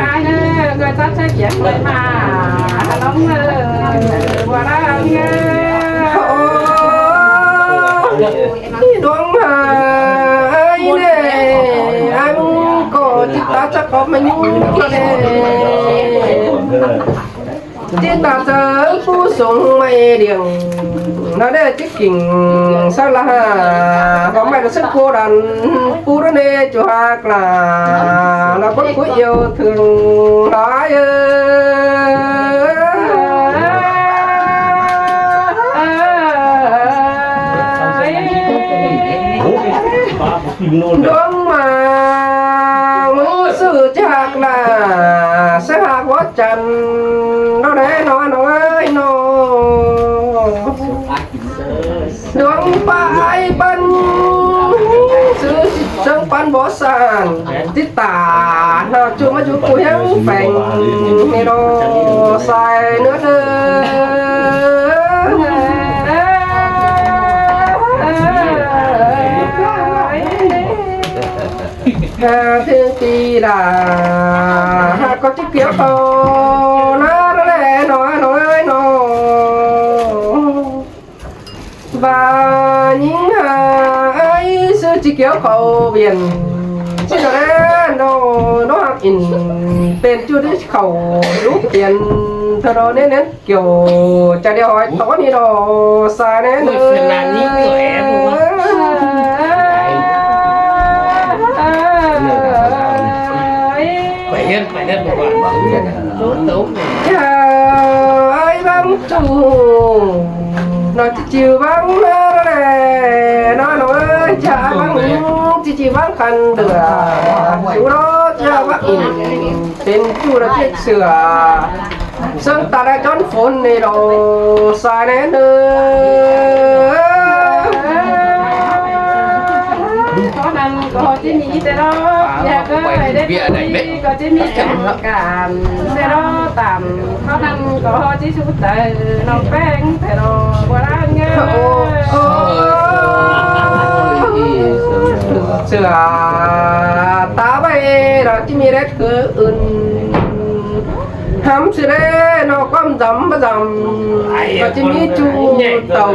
ອ້າຍເອີຍ ກໍຈັດໃສ່ກຽງໄວ້ມາ ນ້ອງເອີຍ ບໍ່ໄດ້ເອີຍ ໂອ້ຍ ດວງມາ ອ້າຍເອີຍ ອ້າຍກໍຈິດຕາຈະກອບມາຢູ່ແດ່. ຈິດຕາເຈີຜູ້ຊົງໄມ້ດຽງ ນະເດຈິກກິງສາລະຫາ ຄວາມໝາຍລະຊຶກໂກດັນ ປູຣະເນຈຸຮາກລາ ລະບົດຄຸຍເອີວເຖິງຫຼາຍເອີ. ດວງມາງ ຊື່ຈາກລາ ສະຫາກວະຈັນ ໂດແລນ້ອຍນ້ອງເອີຍນ້ອງ ດວງປາຍເປັນ ຊື່ເຊິ່ງປ ອັນບໍ່ສານຕິດຕາ ເຮົາຈຸມາຢູ່ຜູ້ແຫ່ງແຝງໃນລໍສາຍເນື້ອເດີ ຫາເຖິງປີດາ ຫາກໍຊິກ່ຽວເຂົ້ານາແລເນາະ ນ້ອງເອີຍເນາະ. ວ່າຍິງຫາອ້າຍຊື່ຈິກ່ຽວເຂົ້າວຽນ ຊິດອແລນໂດ ໂດຮັກອິນ ເປັນຈຸດເຂົ້າລຸກປ່ຽນ ທະໂດເນັ້ນໆ ກ່ຽວຈະໄດ້ຫອຍຕອນນີ້ດອກ ສາແນນເອີຍ ໄປເຮືອນ ໄປເຮືອນບໍ່ວ່າ ໂຕໂຕ ຈະໄອ້ບັງຈູ ນອນຈິຈິວບັງເລີແລ ນອນເອີຍ ຈະບັງຈິຈິວບັງຄັນເດືອ ຊູໂລຈະບັງ ເປັນຈຸລະຈິດເສືອ ເຊິ່ງຕາໄດ້ຈອນຝົນໃນໂລສາແນນເອີຍ ເທົ່ານັ້ນກໍຊິມີແຕ່ດອກ ຢາກເຄີຍໄດ້ຄຸຍ ກໍຊິມີແຕ່ການ ແຕ່ລໍຕາມ ເທົ່ານັ້ນກໍຊິສຸດໃຈ ນ້ອງແປ້ງແຕ່ລໍບໍ່ລາເງິນ ໂອ້ ເສືອຕາໃບ ລາວຊິມີແດດຄືອື່ນ ຫຳຊິເດເນາະ ຄວາມຈຳປະຈຳ ກໍຈະມີຈູເຕົາ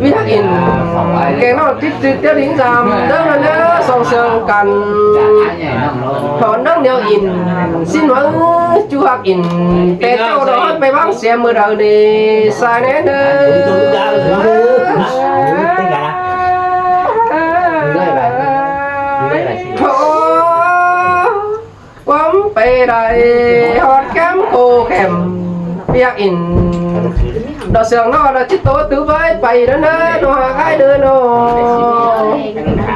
ມີທັກອິນ ແກງນອກຕິດຕິດຕຽວດິງຈຳ ເດີເດີສອງເຊິ່ງກັນ ຖອນເດີນຽວອິນ ຊິນຫວັງຈູຮັກອິນ ແຕ່ເຈົ້າດອກໄປວາງເສຍມື້ໃດນີ້ ສາແນນເດີ ໂທ ຄວາມໄປໄດ້ຮອດແຄມໂຄແຄມ ປຽກອິນ ດອກເສືອງນອກ ດອກຈິໂຕຕື້ໄວ້ໄປເດີເດີ ນ້ອງຫາກອ້າຍເດີນ້ອງ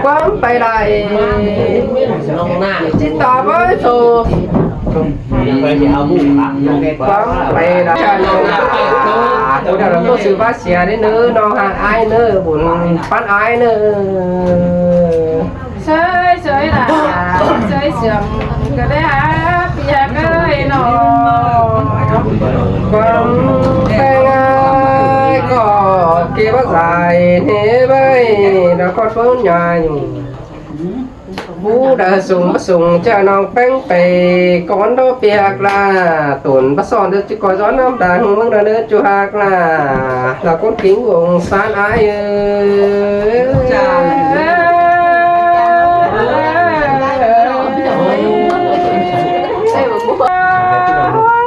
ຄວາມໄປໄດ້ ຈິຕາໄວ້ໂຕ ຄວາມໄປໄດ້ ຜູ້ໃດລະໂຕຊື່ວ່າເສຍເດີເດີ ນ້ອງຫາກອ້າຍເດີ ບຸນປານອ້າຍເດີ. ເຊີຍເຊີຍຫຼ້າ ເຊີຍເຊື່ອມກໍໄດ້ຫາປຽກເອີຍນ້ອງ ຄວາມແຕ່ງງານກໍເກັບໄວ້ໃສ່ເນໄວ້ນະຄອນເພິ່ນໃຫຍ່ ຜູ້ໃດສົງປະສົງຈະນ້ອງແປ້ງໄປກ່ອນດອກປຽກຫຼ້າ ຕົນປະສອນເດີ ຂໍສອນນຳດາງເມືອງເດີ ຈູຮັກຫຼ້າ ລາວຄົນຄິງວົງຊານອ້າຍເອີຍ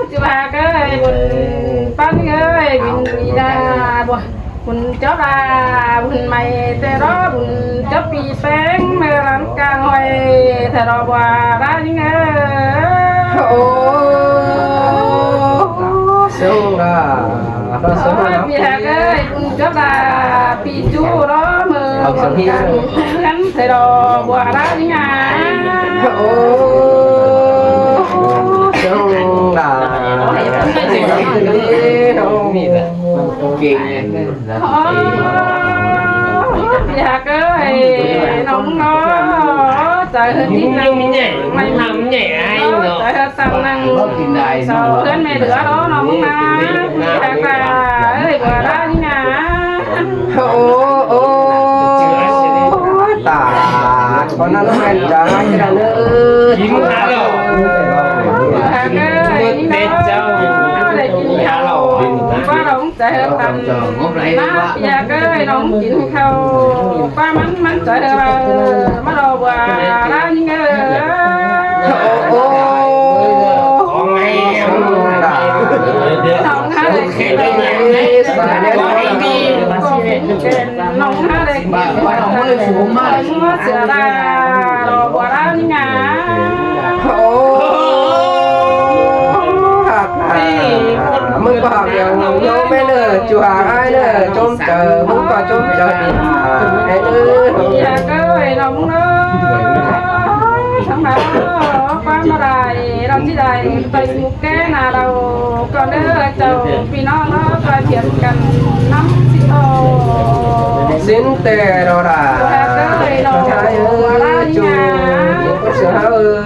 ຈູຮັກເອີຍ ບຸນປັນເອີຍ ບິນມີດາ ບຸນເຈົ້າລາ ບຸນໃໝ່ແຕ່ລໍ ບຸນເຈົ້າປີແປ້ງ ແມ່ລຳກາງຫອຍ ແຕ່ລໍບໍ່ລາຍິງເອີຍ ໂອ້ ເຊິ່ງລາ ໂອ້ຍ ປຽກເອີຍ ບຸນເຈົ້າລາ ປີຈູລໍເມີ ເອົາສັງເກດ ກັນແຕ່ລໍບໍ່ລາຍິງອາ ໂອ້ ເຊິ່ງລາ ເກັ່ງແນ່ ໂອ້ຍ ຢາກເອີຍ ນ້ອງເນາະ ໃຈເຮີດຈິງນັ່ງ ໃຫຍ່ ໃຫຍ່ ໃຫຍ່ອ້າຍເນາະ ໃຈເຮີດສັ່ງນັ່ງ ເພື່ອນແມ່ເຫຼືອເນາະ ນ້ອງນາ ຢາກລາເອີຍ ບໍ່ລານີ້ນາ ໂອ້ ໂອ້ ຕາ ຄົນນັ້ນແມ່ນຈະໃຫ້ກັນເດີ ກິນຫາເຫຼົ້າ ຢາກເອີຍ ເບິດເຕັດເຈົ້າ ກິນຫາເຫຼົ້າ ວ່າເຮົາ ໃຈເຮີດຕັນ ມາເປີຍເກີຍນ້ອງກິນເຂົ້າ ປາມັນມັນໃຈເຮີດວ່າ ມາລໍວ່າລາຍິງເອີຍ ໂອ້ ໂອ້ ຂອງໃໝ່ ນ້ອງຫາໄດ້ກິນ ນ້ອງຫາໄດ້ກິນ ເສືອດາ ລໍວ່າລາຍິງອາ ໂອ້ ຮັກ ເອີ ມຶງກໍຮັກດຽວໂຍມແມ່ເດີ ຈູຫາອ້າຍເດີ ຈົ່ມເຈີ ມຶງກໍຈົ່ມເຈີດີ ອ້າຍເດີ ຢາກເອີຍນ້ອງເດີ ທັງຫຼາຍຄວາມບໍ່ໄດ້ ຊິໄດ້ໄປປູກແກ່ນາເລົາກ່ອນເດີເຈົ້າ ພີ່ນ້ອງເນາະ ຊ່ອຍພຽນກັນນຳຊິເອົາ ສິນແຕ່ເນາະລະ ເອີຍ ເຈົ້າຊາຍເອີຍ ເຈົ້າ ເຈົ້າເອີຍ.